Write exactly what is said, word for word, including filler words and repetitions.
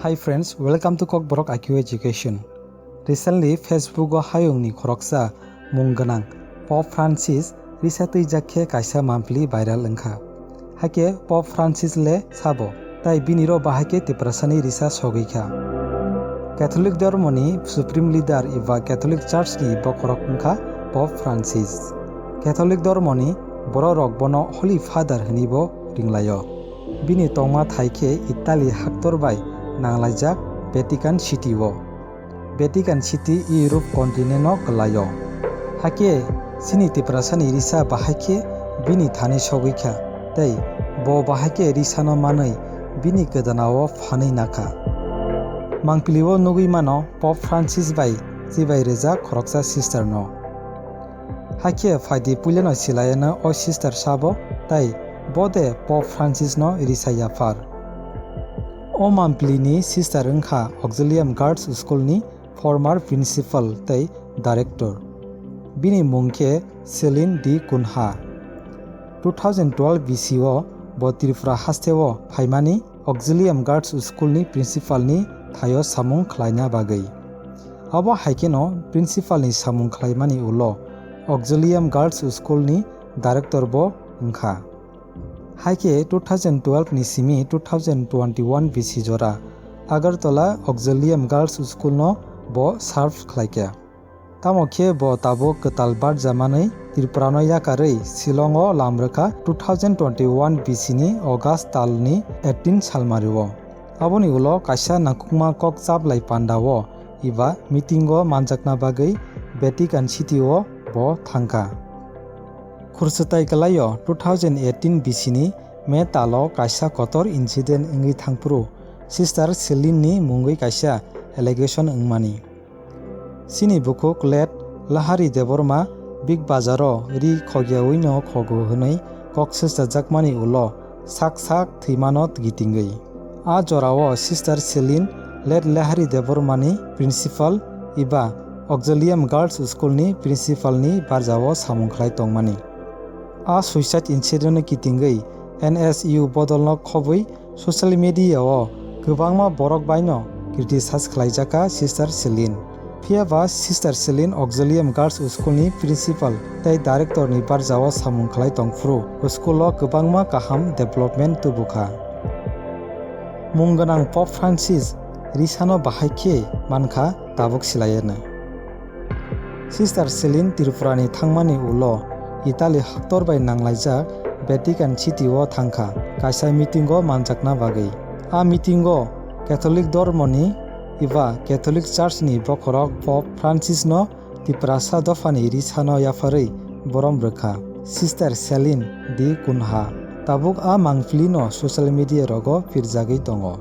Hi friends, welcome to Kokborok I Q Education. Recently, Facebook o hayungni khoroksa mung gwnang Pope Francis risa twijak khe kaisa mampli viral wngkha. Hakhe Pope Francis le sabo, tai bini ro bahai khe Tiprasani risa sogwi kha. Catholic dhormoni Supreme Leader eba Catholic Church ni bokhorok wngkha Pope Francis. Catholic dhormoni bororok bono Holy Father hwnwi bo ringlaio. Bini tongma thai khe Italy haktor bai nanglaijak Vatican City o. Vatican City Europe continent o kwlaio. Hakhe chini Tiprasani risa bahai khe bini thani sogwi kha, tei bo bahai khe risano manwi bini gwdana o phanwi nakha. Mangpili o nugwi mano Pope Francis bai chibai rwjak khoroksa sister no. Hakhe phaidi puilano silayano o sister sabo, tai bo de Pope Francis no risa yaphar. O mampli ni sister wngkha Auxilium Girls School ni former principal tei director. Bini mung khe Celine de Cunha. Two thousand twelve B C o bo Tripura haste o phaimani Auxilium Girls School ni principal ni thaio samung khlaina bagwi. Abo hai kheno principal ni samung khlaimani ulo Auxilium Girls School ni director bo wngkha. Hai khe two thousand twelve ni simi two thousand twenty-one B C jora Agartala Auxilium Girls School no bo serve khlaikha. Tamo khe bo tabuk kwtal barjamanwi Tripura no yakarwi Shillong o lam rwkha two thousand twenty-one B C ni August tal ni eighteen salmari o. Aboni ulo kaisa nangkukma kok chaplai panda o eba meeting o manjakna bagwi Vatican City o bo thangkha. Khursutai kwlaio two thousand eighteen B C ni May talo kaisa kotor incident wngwi thangphuru Sister Celine ni mungwi kaisa allegation wngmani. Chini bukhuk late Lahari Debbarma Big Bazar o ri khogyawi no khogo hwnwi kok swchajakmani ulo sak sak thwimano gitingwi. A jorao Sister Celine late Lahari Debbarma ni principal eba Auxilium Girls School ni principal ni barjao samung khlai tongmani. A suicide incident no kitingwi N S U bodolno khobwi social media o kwbangma borok baino criticize khlaijakha Sister Celine. Phiya ba Sister Celine Auxilium Girls School ni principal tei director ni barjao samung khlai tongphuru school o kwbangma kaham development tubukha. Mung gwnang Pope Francis risano bahai khe mankha tabuk silayano. Sister Celine Tripura ni thangmani ulo Italy haktor bai nanglaijak Vatican City o thangkha kaisa meeting o manjakna bagwi. A meeting o Catholic dhormoni eba Catholic Church ni bokhorok Pope Francis no Tiprasa dophani risano yapharwi borom rwkha Sister Celine de Cunha. Tabuk a mangpili no social media rogo phirjagwi tongo.